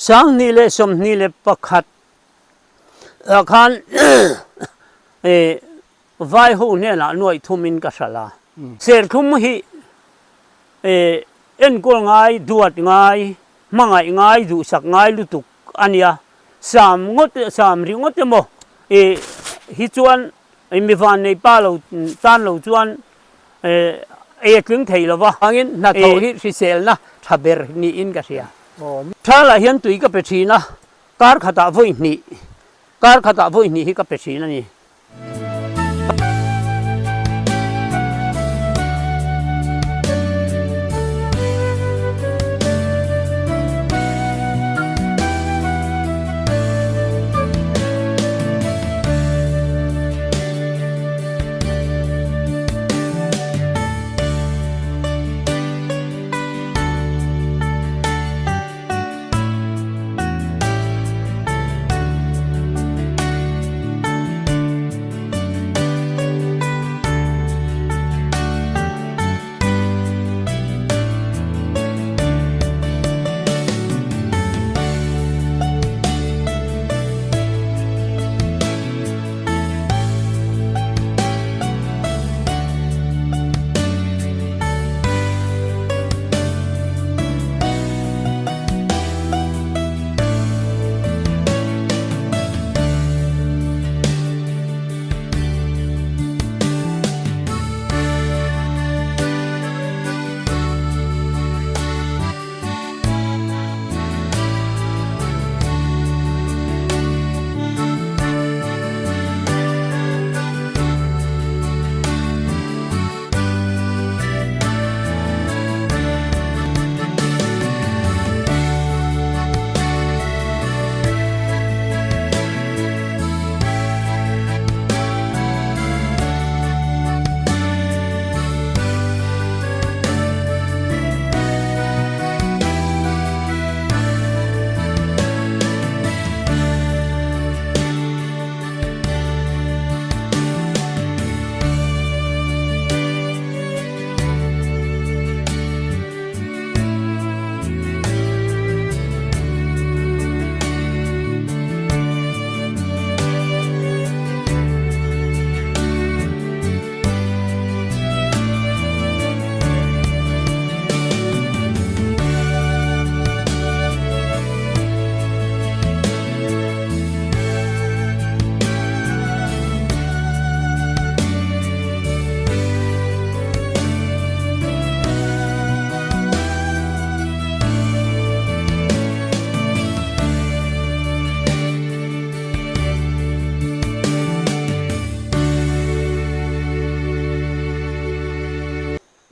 2021 ah khan vai ho hnenah nuaih thumin ka hralh a. Serthlum hi enkawl ngai, duat ngai, hmangaih ngai, duhsak ngai lutuk a nia. Sam ngawt, sam ringawt emaw hi chuan mi vannei pa lo tan lo chuan ei a tling thei lo va. Vangin hnathawh hi hriselna tha ber niin ka hria. Thalah hian tui ka pe thin a, kar khatah vawi hnih, kar khatah vawi hnih hi ka pe thin a ni.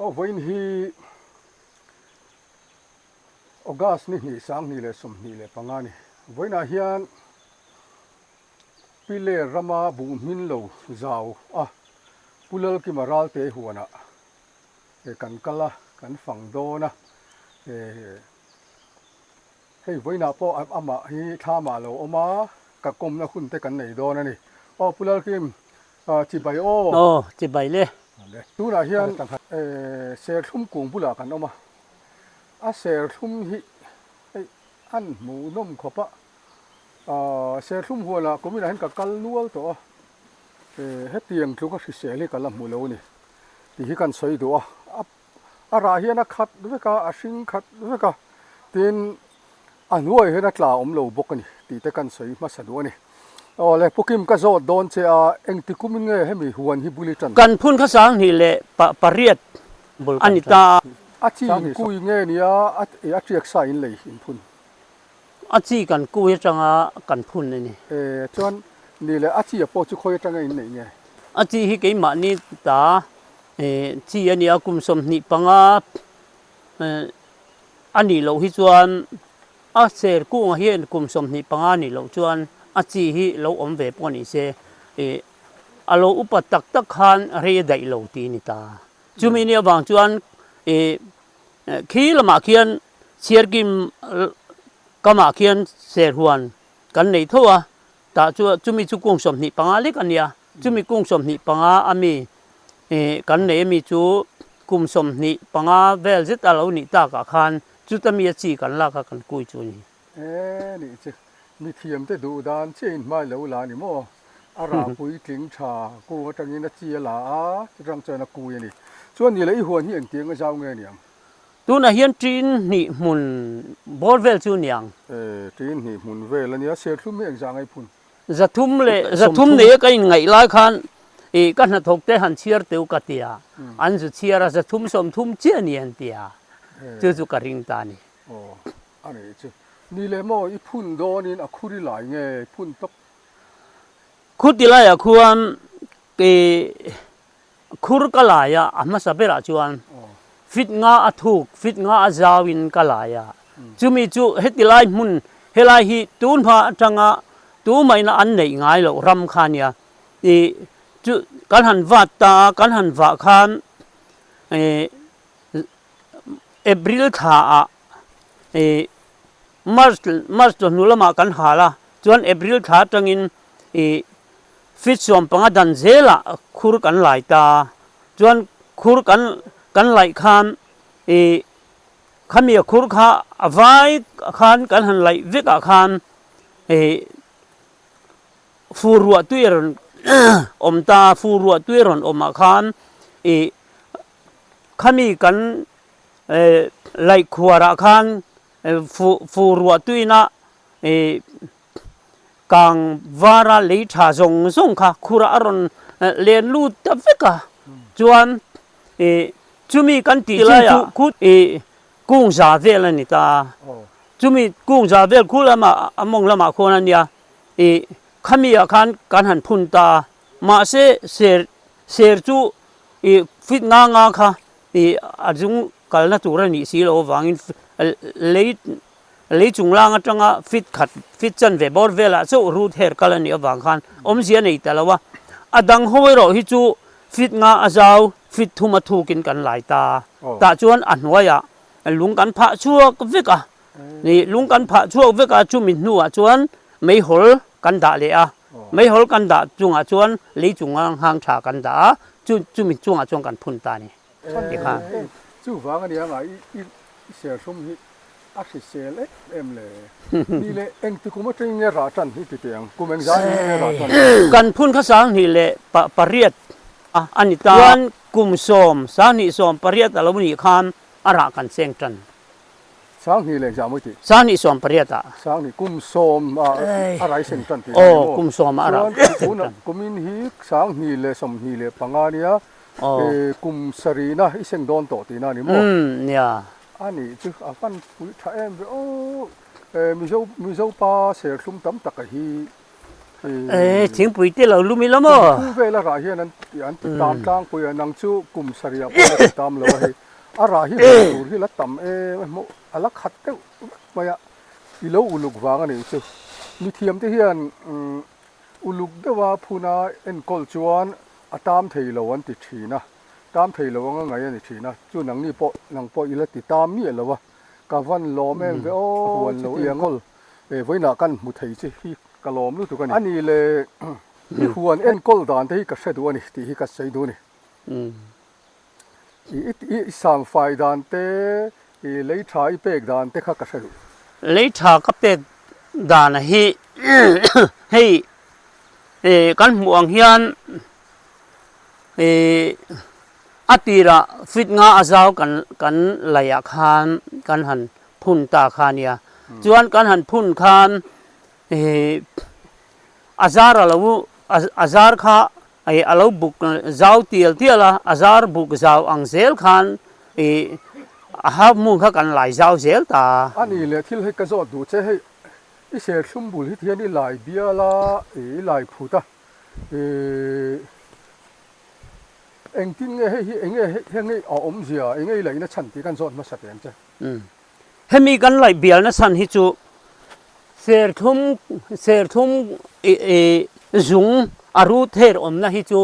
Aw vawiin hi August ni hnih 2025 a ni. Vawiinah hian Piler rama buh hmin lo zau a Pu Lalkima Ralte huanah kan kal a, kan fang dawn a. Hei vawiinah pawh amah hi thlamah a lo awm a, ka kawmna hun te kan nei dawn a ni. Aw Pu Lalkim, chibai aw. Aw, chibai le. Tunah hian serthlum kung bulah kan awm a, a serthlum hi hei an hmuhnawm khawp a. Serthlum huanah kuminah hian ka kal nual tawh a, hetiang tluk a hrisel hi ka la hmu lo a ni tih hi kan sawi duh a. A rah hian a khat vek a, a hring khat vek a, tin a hnuai hian a tla awm lo bawk a ni tih te kan sawi hmasa duh a ni. Aw le, Pu Kim ka zawt dawn che a, engti kumin nge hemi huan hi bul i tan? Kan phun kha 2008 a ni ta a. A chi in kui nge nia a tiak sa in lei in phun? A chi kan kui atanga kan phun a ni. E, chuan ni leh a chi a pawh chu khawi atanga in neih nge? A chi hi keimahni ta e, chi a nia kum 25 a nih loh hi chuan a ser kungah hian kum 25 a nih loh chuan a chi hi lo awm ve pawh ni se e, a lo upa tak tak khan rei a daih lo tih a ni ta. Chumi nih avang chuan e, khi lamah khian Chhiarkim kamah khian serhuan kan nei tho a, tah chu chumi chu kung 25 lek a nia, chumi kung 25 a mi kan nei ami chu kum 25 vel zet a lo nih takah khan chuta mi a chi kan lak a kan kui chu a ni. E nih chu, mithiam te duh dan chiah in hmai lo la ni maw? A rah puitling tha kung atangin a chi a la a, chutang chuan a kui a ni. Chuan ni leh i huan hi engtiang a zau nge niang? Tunah hian ṭin hnih hmun bawr vel chu niang. E, ṭin hnih hmun vel a nia, serthlum hi engzah ngai phun? Zathum leh zathum nei a ka inngaih lai khan ih ka hnathawk te han chhiar teu ka ti a, an zu chhiar a, zathum sawmthum chiah a ni an ti a, chu chu ka ring ta a ni. Aw, a nih chu. Ni leh maw i phun dawnin a khur i lai nge phun tawp? Khur ti laiah khuan ih Khur ka lai a, a hmasa berah chuan fit nga a thuk, fit nga a zauin ka lai a. Chumi chu heti lai hmun, helai hi tunhma atanga tumaina an neih ngai loh ram kha nia. Ih chu kan han vat ta a, kan han vah khan ih April thla ah ih March March chawhnu lamah kan hal a, chuan April thla atangin ih Feet 15 dan zelah khur kan lai ta. Chuan khur kan kan laih khan ih khami a khur kha a vai khan kan han laih vek ah khan ih fur ruah tui a rawn awm ta, fur ruah tui a rawn awm ah khan ih khami kan laih khuar ah khan fur ruah tuina ih Kang vara lei tha zawng zawng kha khurah a rawn len lut ta vek a, chuan ih chumi kan tih chin chu khut ih kung za vel a ni ta, chumi kung za vel khu lamah a mawng lamah khuan a nia, ih khami ah khan kan han phun ta, mahse ser ser chu ih fit nga nga kha ih a zung kalna tur a nih si loh avangin lei Lei chunglang atanga feet khat, feet chanve bawr velah chauh root hair kal a nih avang khan awmzia a nei ta lo a. A dang ho erawh hi chu feet nga a zau, feet thum a thukin kan lai ta. Tah chuan a hnuaiah lung kan phah chhuak vek a. Ni, lung kan phah chhuak vek a, chumi hnuah chuan meihawl kan dah leh a. Meihawl kan dah chungah chuan lei chunga nghang tha kan dah a, chu chumi chungah chuan kan phun ta a ni. Tikhan. Chuvang a nia nga i serthlum hi A hrisel em em le. Ni leh engti kum atangin nge rah tan hi ti teh ang? Kum engzah in nge rah tan? Kan phun kha 25 leh a ni ta. Chuan kum sawm, 20 sawm pariat a lo nih khan a rah kan cheng tan. 20 leh engzah mawi tih? 20 sawm pariat ah. 20 kum sawm ah a rai seng tan tih a ni maw? Aw, kum sawm ah a rah seng tan. Chuan kumin hi 25 leh 25 a nia, kum sarihna i seng dawn tawh tihna a ni maw? Umm, nia. A nih chu a van pui tha em ve aw. Mizo Mizo pa serthlum tam tak a hi Eh thingpui te lo lum ila maw? Kum thu vel a rah hian an an ti tam tlangpui a, nang chu kum sarih ah pawh la ti tam lo a hei. A rah hi hmuh tur hi la tam em a hmuh a la khat deuh vek mai a, i lo uluk vang a nih chu. Mithiam te hian uluk deuh a phun a enkawl chuan a tam thei lo an ti thin a. Tam thei lo anga ngaih a ni thin a, chu nangni pawh nang pawh i la ti tam miah lo a, ka van lawm em ve aw huan lo enkawl e vawiinah kan hmu thei che hi ka lawm lutuk a ni. A ni le i huan enkawl dan te hi ka hre duh a ni tih hi ka sawi duh a ni. I sangfai dan te i lei tha i pek dan te kha ka hre duh. Lei tha ka pek dan hi hei kan hmuh ang hian Ih a tirah feet nga a zau kan kan laih ah khan kan han phun ta kha a nia. Chuan kan han phun khan ih a zar a lo a zar kha ih a lo buk zau tial tial a, a zar buk zau ang zel khan ih a half moon kha kan lai zau zel ta. A ni leh thil hei ka zawt duh che hei i serthlum bul hi tihian i lai bial a ih i lai phut a. Ihh engtin nge hei hi enge heng hi a awmzia enge i laihna chhan tih kan zawt hmasa teh ang che. Umm hemi kan laih bialna chhan hi chu serthlum serthlum ih zung a root hair awmna hi chu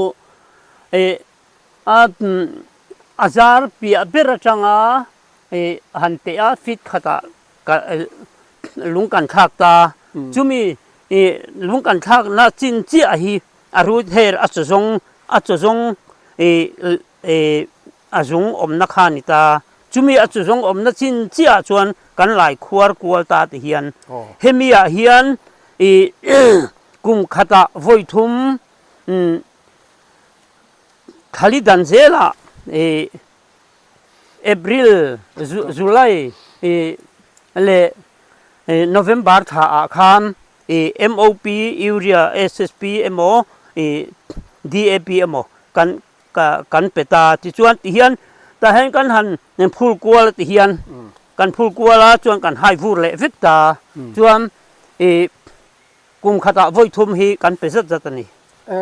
ih a a zar piah ber atanga ih han teh a feet khatah ka lung kan thlak ta chumi ih lung kan thlakna chin chiah hi a root hair a chaw zawng a chaw zawng ih ih a zung awmna kha a ni ta chumi a chaw zawng awmna chin chiah ah chuan. kan lai khuar kual ta ti hian hemi ah hian ih kum khatah vawi thum thali dan zelah ih April, July leh November thla ah khan MOP, Urea, SSP emaw DAP emaw kan kan pe ta. Tichuan tihian tah hian kan han phul kual a tihian kan phul kual a chuan kan hai vur leh vek ta. Chuan kum khatah vawi thum hi kan pe zat zat a ni. E,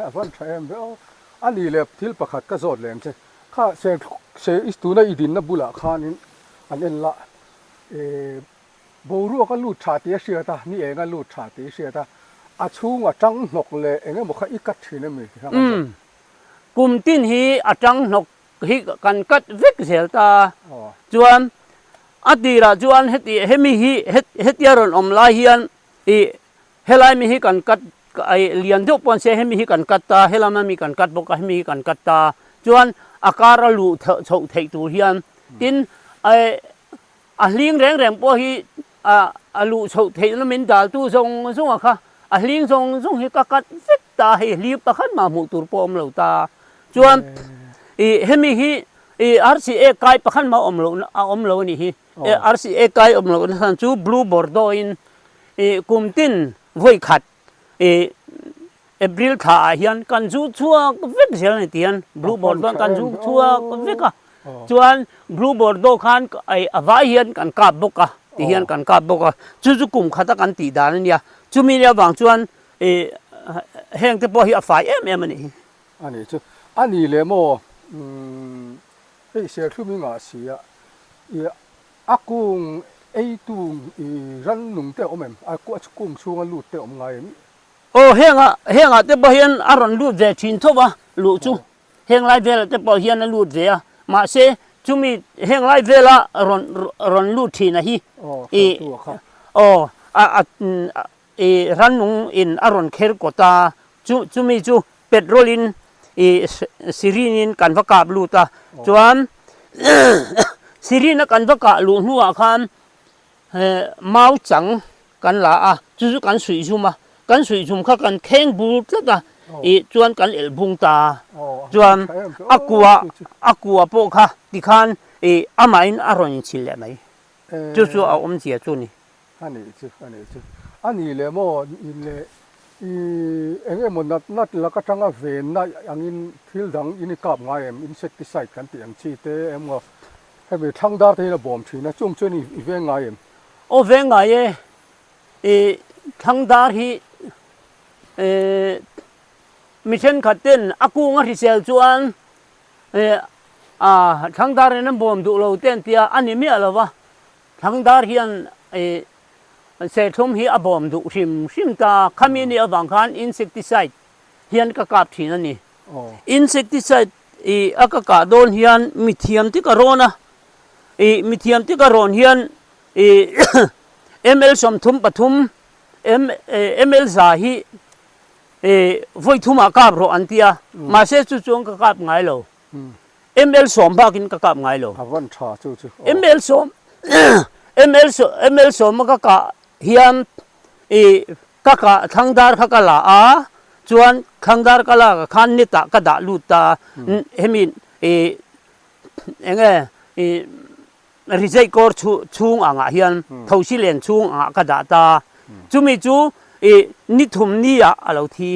a van tha em ve aw. A ni leh thil pakhat ka zawt lem che. Kha ser ser i tuna i dinna bulah khanin an en la, e, boruak a lut tha tih a hriat a, ni eng a lut tha tih i hriat a, a chhunga tang hnawk leh eng emaw kha i cut thin em ni ti kha kan zawt. Umm, kum tin hi a tang hnawk hi kan cut vek zel ta, chuan a tirah chuan heti hemi hi hetia rawn awm lai hian i Helai mi hi kan cut lian deuh pawh an se hemi hi kan cut ta, helam ami kan cut bawk a, hemi hi kan cut ta. Chuan a kar a luh chhoh theih tur hian tin a hling reng reng pawh hi a luh chhoh theihna min daltu zawng zawng a kha a hling zawng zawng hi ka cut vek ta hei hlir pakhat mah hmuh tur pawh a awm lo ta. Chuan hemi hi RCA kai pakhat mah awm loh a awm lo a nih hi. RCA kai awm lohna chhan chu Blue Bordeaux in kum tin vawi khat April thla ah hian kan zu chhuak vek zel a ni tihian Blue Bordeaux kan zu chhuak vek a, chuan Blue Bordeaux khan a vai hian kan kap bawk a tihian kan kap bawk a, chu chu kum khata kan tih dan a nia, chumi nia vang chuan heng te pawh hi a fai em em a nih hi. A nih chu a ni leh maw umm hei serthlum i ngah si a i a kung eitu i rannung te a awm em a kung chhunga lut te a awm ngai em? Aw hengah hengah te pawh hian a rawn lut ve thin tho va luh chu heng lai velah te pawh hian a lut ve a mahse chumi heng lai vela rawn rawn lut thin a hi i aw a a I rannung in a rawn kher kawt a, chu chumi chu petrol in i syringe in kan va kap lut a, chuan syringe a kan va kah luh hnuah khan mau chang kan la a, chu chu kan suih zum a, kan suih zum kha kan kheng bur tlat a, i chuan kan elh bung ta, chuan a kua a kua pawh kha tikhan i amahin a rawn inchhil leh mai, chu chu a awmzia chu a ni. A nih chu, a nih chu. A nih leh maw in leh i eng emaw nat nat lak atanga venna angin thil dang in i kap ngai em? Insecticide kan tih ang chi te emaw hemi thlang dar te hian a bawm thin a, chung chuan i veng ngai em? Aw veng ngai e, i thlang dar hi mi thenkhat ten a kung a hrisel chuan a thlang dar in an bawm duh lo te an tia a ni miah lo va. Thangdar hian serthlum hi a bawm duh hrim hrim ta, khami nih avang khan insecticide hian ka kap thin a ni. Insecticide i a ka kah dawn hian mithiam te ka rawn a, i mithiam te ka rawn hian i ml 33 ml za hi i vawi thumah kap rawh an ti a, mahse chu chuan ka kap ngai lo. ML sawm bakin ka kap ngai lo. A van tha chu chu. ML sawm ML ML sawm a ka kah hian i ka kah thlangdar kha ka la a chuan thlangdar ka lak ah khan net ah ka dah lut ta hemi i enge i rizai kawr chhung ang ah hian thosi len chhung ang ah ka dah ta chumi chu i ni thum ni ah a lo thi.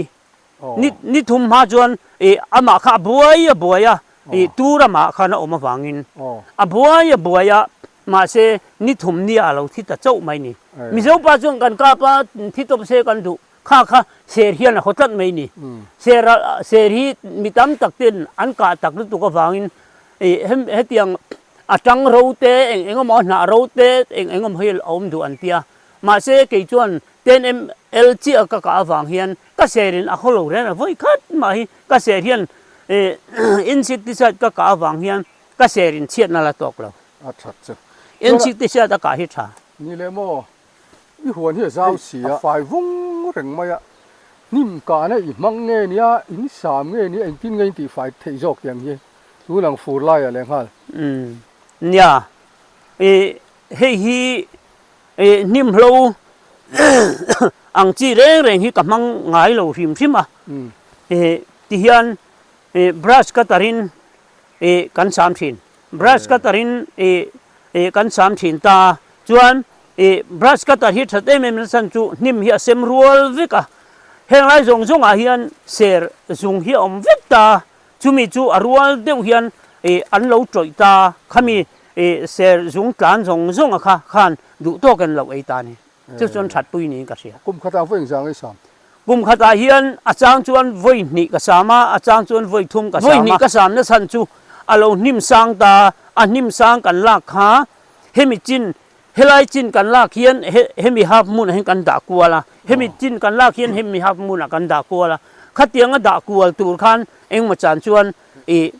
Ni ni thum hma chuan ih amah kha a buai a buai a, ih tur amah khan a awm avangin a buai a buai a, mahse ni thum nia a lo thi ta chauh mai ni. Mizo pa chuan kan kap a, thi tawp se kan duh, kha kha ser hian a haw tlat mai ni. Ser a ser hi mi tam tak ten an kah tak lutuk avangin ih hetiang a tang ro te eng eng emaw a hnah ro te eng eng emaw hi a awm duh an tia, mahse kei chuan Ten ml chiah ka kah avang hian ka ser in a khaw lo reng a, vawi khat mah hi ka ser hian insecticide ka kah avang hian ka ser in chhiatna la tawk lo. A that chu. Insecticide a kah hi tha. Ni leh maw, i huan hi a zau si a, fai vung reng mai a, hnim kahna i hmang nge nia, in sam nge nia, engtin nge in tih fai theih zawk tiang hi tun ang fur laiah leh nghal. Umm nia, i. hei hi hnimhlo ang chi reng reng hi ka hmang ngai lo hrim hrim a, tihian brush cutter in kan sam thin. Brush cutter in kan sam thin ta a, chuan brush cutter hi that em em na chhan chu hnim hi a sem rual vek a, heng lai zawng zawng ah hian ser zung hi a awm vek ta a, chumi chu a rual deuh hian an lo tawih ta a, khami ser zung tlan zawng zawng a kha khan duh tawk in lo ei ta a ni. Chu chuan that pui niin ka hria. Kum khatah vawi engzah nge sam? Kum khatah hian a chang chuan vawi hnih ka sam a, a chang chuan vawi thum ka sam a. Vawi hnih ka sam na chhan chu a lo hnim sang ta, a hnim sang kan lak kha hemi chin, helai chin kan lak hian hemi half moon ah hian kan dah kual a, hemi chin kan lak hian hemi half moon ah kan dah kual a, khatiang a dah kual tur khan engmaw chan chuan ih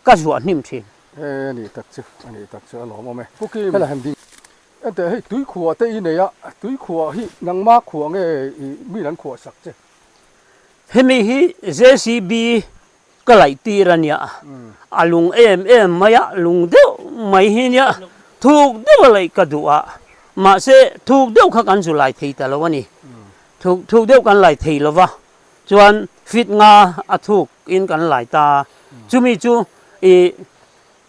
ka zuah hnim thin. He a nih tak chu, a nih tak chu a lawmawm e. Pu Kim, helai han ding. Enteh hei tui khuah te i nei a, tui khuah hi nangma khuah nge i min an khuah sak che? Hemi hi JCB ka laih tir a nia, a lung em em mai a, lung deuh mai hi nia, thuk deuh a laih ka duh a, mahse thuk deuh kha kan zu lai thei ta lo a ni, thuk thuk deuh kan lai thei lo va, chuan feet nga a thuk in kan lai ta, chumi chu i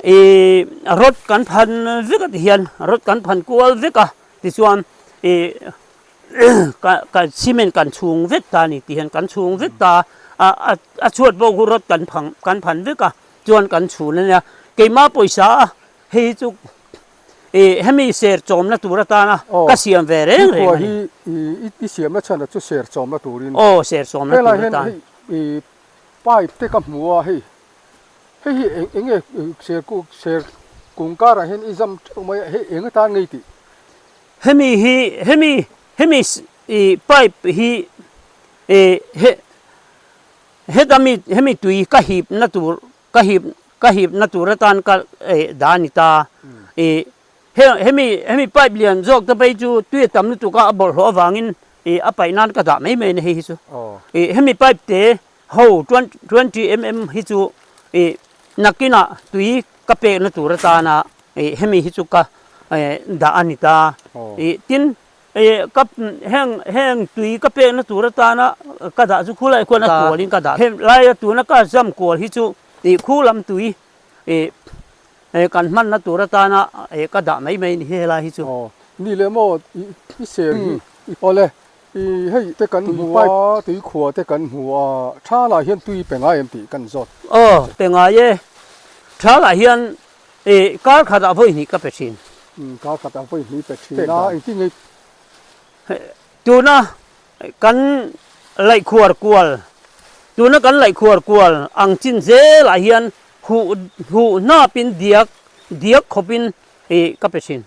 I rawt kan phan vek a ti hian rawt kan phan kual vek a tichuan i ka cement kan chhung vek ta a ni ti hian kan chhung vek ta a a a chhuat pawh khu rawt kan phang kan phan vek a chuan kan chhun a nia keimah pawisa a hei hi chu i hemi ser chawmna tur atana ka siam ve reng reng a ni. I siamna chhan chu ser chawmna turin. Aw ser chawmna tur atan. Helai hian hei pipe te ka hmu a hei. Hei hi eng eng nge ser kung ser kung karah hian i zam teuh mai a, hei eng atan ngei tih? Hemi hi hemi hemi i pipe hi i he heta mi hemi tui ka hip na tur ka hip ka hip na tur atan ka dah a ni ta i he hemi hemi pipe lian zawk te phei chu tui a tam lutuk a a bawlhhlawh avangin i a paih nan ka dah mai mai a ni hei hi chu i hemi pipe te Ho 20 mm hi chu ih nakinah tui ka pekna tur atana ih hemi hi chu ka dah a ni ta. Ih tin ih ka heng heng tui ka pekna tur atana ka dah chu khulai khuan a kualin ka dah. Heng laia tuna ka zam kual hi chu ih khu lam tui ih kan hmanna tur atana ih ka dah mai mai a ni helai hi chu. Aw ni leh maw i ser hi awle I hei te kan hmu a, tui khua te kan hmu a, thalah hian tui pe ngai em tih kan zawt. Aw, pe ngai e. Thalah hian i kar khatah vawi hnih ka pe thin. Umm, kar khatah vawi hnih pe thin a, engtin nge? Tuna kan laihkhuar kual, tuna kan laihkhuar kual ang chin zelah hian huh huh hnapin diak diak khawpin i ka pe thin.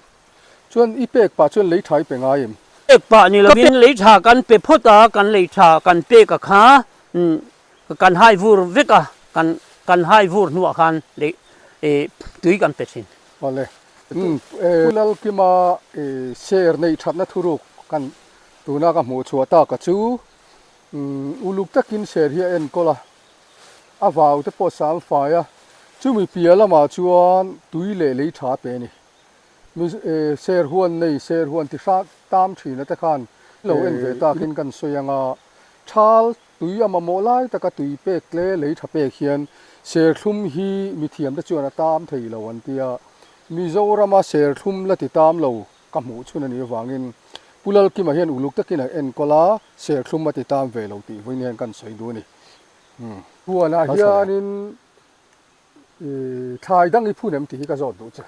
Chuan i pek pah chuan lei tha i pe ngai em? Pek pah ni lovin lei tha kan pe phawt a, kan lei tha kan pek a kha kan hai vur vek a, kan kan hai vur hnuah khan lei tui kan pe thin. Awle. Pu Lalkima share neih thatna thuruk kan tuna ka hmuh chhuah tak a chu uluk takin share hi a enkawl a, a vau te pawh sam fai a, chumi piah lamah chuan tui leh lei tha a pe a ni. Mi ser huan nei ser huan ti hrat tam thin a te khan lo en ve takin kan sawi ang a, thal tui a mamawh lai taka tui pek tle lei tha pek hian serthlum hi mithiam te chuan a tam thei lo an ti a, Mizorama serthlum la ti tam lo ka hmuh chhun a nih avangin Pu Lalkima hian uluk takin a enkawl a, serthlum a ti tam ve lo tih vawiin hian kan sawi duh a ni. Huanah hianin I thlai dang i phun em tih hi ka zawt duh che.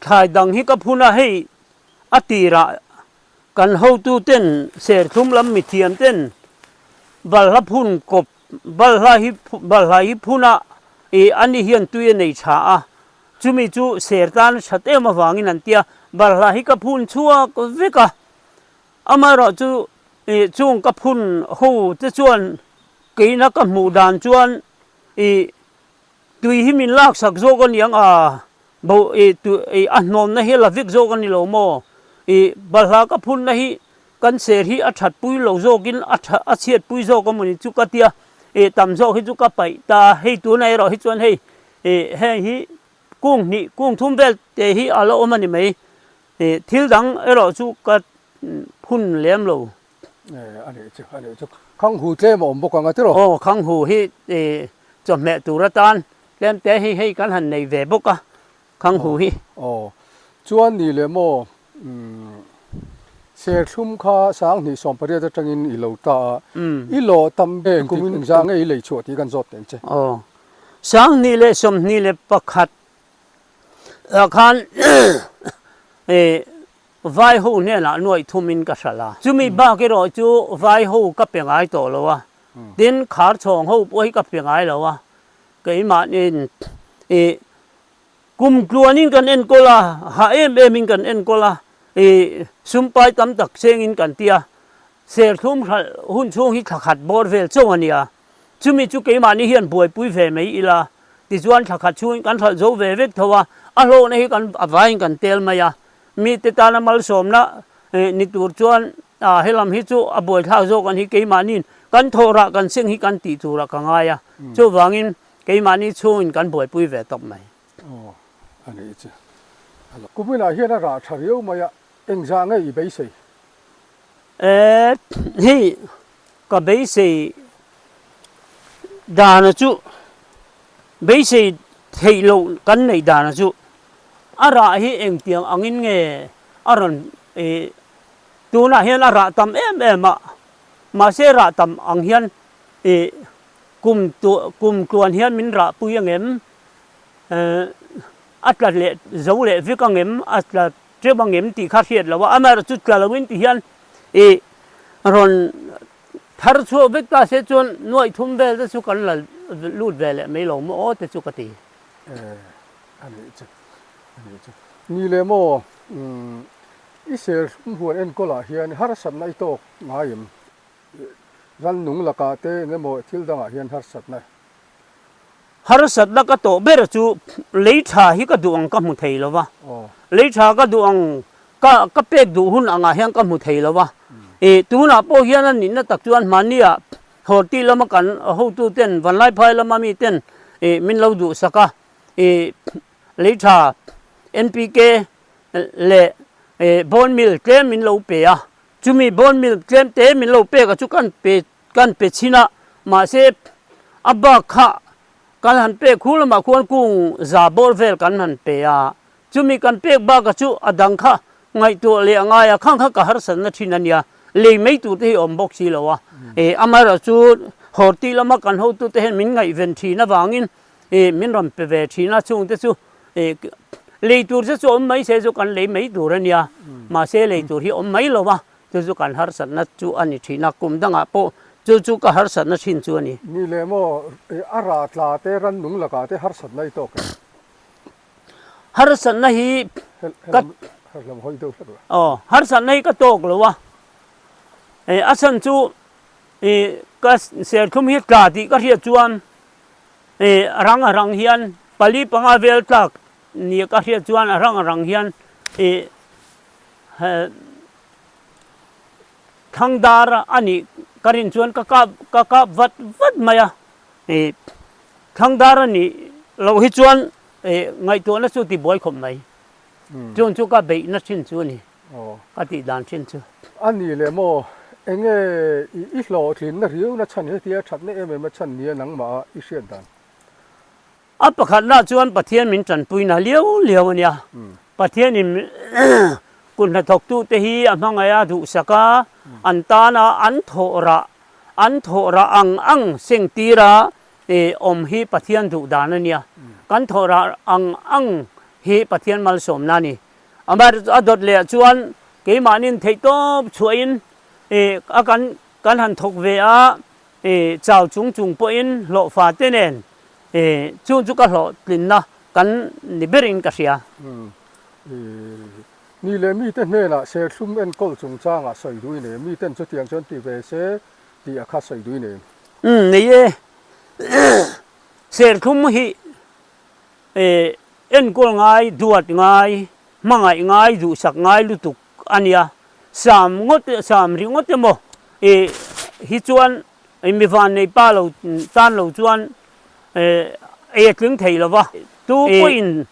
Thlai dang hi ka phun a, hei a tirah kan hotu ten serthlum lam mithiam ten balhla phun kawp balhla hi balhla hi phun a i ani hian tui a nei tha a, chumi chu ser tan a that em avangin an tia balhla hi ka phun chhuak vek a, amaherawhchu i chung ka phun ho te chuan keina ka hmuh dan chuan I tui hi min laksak zawk a niang a, bo i tu i a hnawmna hi a la vek zawk a ni lo maw? I balhla ka phunna hi kan ser hi a that pui lo zawkin a tha a chhiat pui zawk a mawni chu ka tia, i tam zawk hi chu ka paih ta, hei tunah erawh hi chuan hei i heng hi kung hnih kung thum vel te hi a la awm a ni mai. Thil dang erawh chu ka phun lem lo. A nih chu, a nih chu. Khanghu tlem a awm bawk ang a tiraw? Aw, khanghu hi chawhmeh tur atan tlem te hi hei kan han nei ve bawk a, khanghu hi. Aw, chuan ni leh maw, serthlum kha 2018 atangin i lo ta a, i lawh tam eng kumin engzah nge i lei chhuah tih kan zawt teh ang che. Aw, 2021 ah khan Vai ho hnenah nuaih thumin ka hralh a, chumi bak erawh chu vai ho ka pe ngai tawh lo a, tin khar chhawng ho pawh hi ka pe ngai lo a, keimahniin ih kum tluanin kan enkawl a, hah em emin kan enkawl a, ih sumpai tam tak chengin kan ti a, serthlum hralh hun chhung hi thla khat bawr vel chauh a nia, chumi chu keimahni hian buaipui ve mai ila, tichuan thla khat chhungin kan hralh zo ve vek tho a, a hlawhna hi kan a vaiin kan tel mai a. Mite tana malsawmna ni tur chuan helam hi chu a buaithlak zawk an hi keimahniin kan thawhrah kan seng hi kan tih turah ka ngai a, chuvangin keimahni chhungin kan buaipui ve tawp mai. Aw, a nih chu. Kuminah hian a rah tha riau mai a, engzah nge i beisei? E, hei ka beisei dana chu beisei theih loh kan neih dana chu A rah hi engtiang angin nge a rawn ih tunah hian a rah tam em em a, mahse rah tam ang hian ih kum kum tluan hian min rah pui angem eh a tla leh zo leh vek angem a tla teuh angem tih kha hriat loh a, amaherawhchu tla loin ti hian ih rawn thar chhuak vek ta se chuan nuaih thum vel te chu kan la lut ve leh mai lo maw aw te chu ka ti. A nih chu, a nih chu. Ni leh maw, umm, i serthlum huan enkawlah hian harsatna i tawk ngai em? Rannung lakah te eng emaw thil dangah hian harsatna? Harsatna ka tawh ber chu lei tha hi ka duh ang ka hmu thei lo va, lei tha ka duh ang ka ka pek duh hun angah hian ka hmu thei lo va. Ih, tunah pawh hian a nihna tak chuan hmahniah Horti lama kan hotuten Vanlaiphai lama miten ih min lo duhsak a, ih leitha NPK leh ih bone meal tlem min lo pe a, chumi bone meal tlem te min lo pek a chu kan pe kan pe chhin a, mahse a bak kha kan han pek khu lamah khuan kung za bawr vel kan han pe a, Chumi kan pek baka chu a dang kha ngaihtuah leh a ngai a, khang kha ka harsatna thin a nia, lei mai tur te hi awm bawk si lo a, e amaherawh chu Horti lama kan hotute hian min ngaihven thin avangin e min rawn pe ve thin a, chungte chu e lei tur che chu awm mai se chu kan lei mai tur a nia, mahse lei tur hi awm mai lo a, chu chu kan harsatna chu a ni thin a, kum dangah pawh chu chu ka harsatna thin chu a ni. Ni leh maw, a rah tla te, rannung lakah te harsatna i tawk em? Harsatna hi ka aw harsatna hi ka tawk lo a, eh a chhan chu eh ka serthlum hi tla tih ka hriat chuan eh a rang a rang hian pali panga vel tlak nia ka hriat chuan a rang a rang hian eh thangdar a nih ka rin chuan ka kap ka kap vat vat mai a. Ih thangdar a nih loh hi chuan ih ngaihtuahna chu ti buai khawp mai. Chun chu ka beihna thin chu a ni, ka tih dan thin chu. A nih leh maw, enge i hlawhtlinna riauna chhan hetia thatna em em a chhan nia nangmah a i hriat dan? A pakhatna chuan Pathian min tanpuina liau liau a nia. Pathianin kut hnathawktute hi a hmangaih a, duhsak a, an tana an thawh rah, an thawh rah ang ang seng tira awm hi Pathian duh dan a nia. Kan thawh rah ang ang hi Pathian malsawmna a ni. Amaherawhchu a dawt leh ah chuan keimahnin theihtawp chhuahin a kan kan han thawk ve a, chau chung chung pawhin hlawhfa te nen E, chung chu ka hlawhtlinna kan ni berin ka hria. Umm, e, ni leh mite hnenah serthlum enkawl chungchangah sawi duh i nei em? Miten chutiang chuan ti ve se tih a kha sawi duh i nei em? Umm, nei e. Serthlum hi e, enkawl ngai, duat ngai, hmangaih ngai, duhsak ngai lutuk a nia. Sam ngawt, sam ringawt emaw e, hi chuan Mi van nei pa lo tan lo chuan ei a tling thei lo va, tu pawhin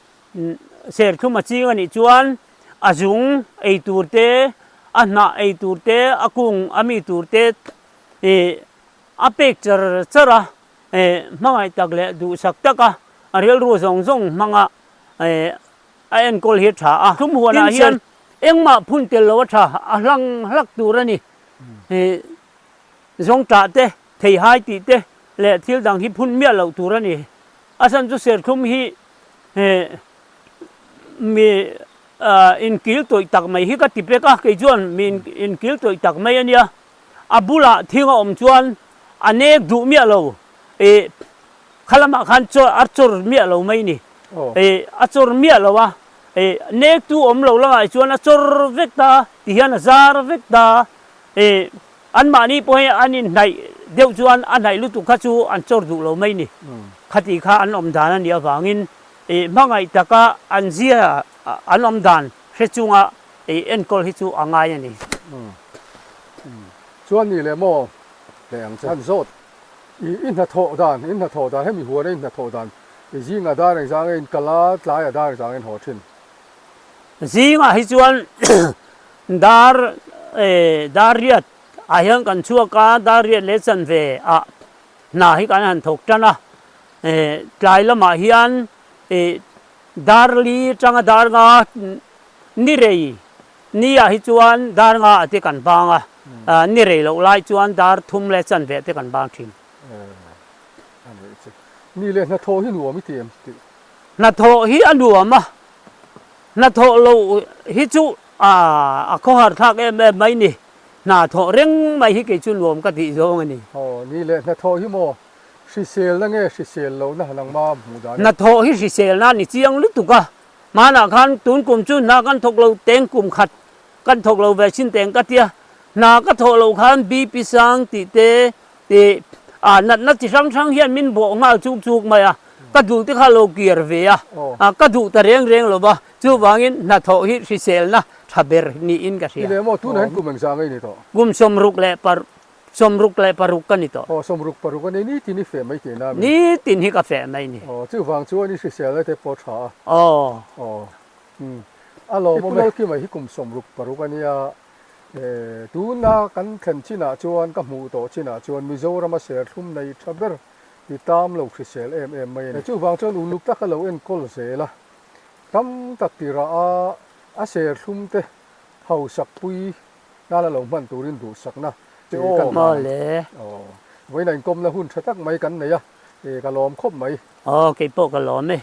serthlum a ching a nih chuan A zung ei tur te, a hnah ei tur te, a kung a mi tur te ih a pek char char a, ih hmangaih tak leh duhsak tak a, a rilru zawng zawng hmanga ih a enkawl hi a tha a. Thlum huanah hian engmah phun tel lo a tha, a hlang hlak tur a ni. Ih zawngtah te, theihai tih te leh thil dang hi phun miah loh tur a ni. A chhan chu serthlum hi ih mi inkil tawih tak mai hi ka ti pek a, kei chuan mi inkil tawih tak mai a nia. A bulah thing a awm chuan a nek duh miah lo, ih kha lamah khan a chawr miah lo mai ni. Ih a chawr miah lo a, ih nek tu awm lo langah chuan a chawr vek ta ti hian a zar vek ta, ih Anmahni pawh hi an inhnaih deuh chuan a hnaih lutuk kha chu an chawr duh lo mai ni. Khati kha an awm dan a nih avangin ih hmangaih taka an zia an awm dan hre chunga ih enkawl hi chu a ngai a ni. Chuan ni leh maw leh ang che. Han zawt i i hnathawh dan, in hnathawh dan, hemi huana in hnathawh dan, i zingah dar engzang a in kal a, tlaiah dar engzang a in haw thin. Zingah hi chuan dar dar riat ah hian kan chhuak a, dar riat leh chanve ah hna hi kan han thawk tan a, tlai lamah hian dar li atanga dar nga ni rei ni ah hi chuan dar nga ah te kan bang a, ni rei loh lai chuan dar thum leh chanve te kan bang thin. Ni leh hnathawh hi nuam i ti em tih? Hnathawh hi a nuam a, hnathawh loh hi chu a khawhar thlak em em mai ni. Hnathawh reng mai hi kei chu nuam ka tih zawng a ni. Aw, ni le, hnathawh hi maw hriselna nge hrisel lohna nangma hmuh dan e? Hnathawh hi hriselna a ni chiang lutuk a, hmanah khan tun kum chu hna kan thawk lo teng kum khat kan thawk lo ve chin teng ka tia, hna ka thawh loh khan BP sang tih te Tih a natna chi hrang hrang hian min bawh nghal chuk chuk mai a, ka duh te kha lo kiar ve a, ka duh ta reng reng lo va, chuvangin hnathawh hi hriselna tha ber niin ka hria. Ti leh maw, tunah hian kum engzah ngei ni tawh? Kum 64 ka ni tawh. Aw, 66 a ni, nitin i feh mai tihna a mi? Nitin hi ka feh mai ni. Aw, chuvang chuan i hriselna te pawh tha a. Aw. Aw, a lawmawm e. I pu Lalkima hi kum 66 a nia, Tuna kan thlen chinah chuan, ka hmuh tawh chinah chuan Mizorama serthlum nei tha ber hi tam lo hrisel em em mai a ni. Chuvang chuan uluk taka lo enkawl zel a, tam tak tirah a a serthlum te hausak pui nana lo hman turin duhsakna che kan hman a. Vawiin a inkawmna hun tha tak mai kan nei a, ka lawm khawp mai. Aw, keipawh ka lawm e.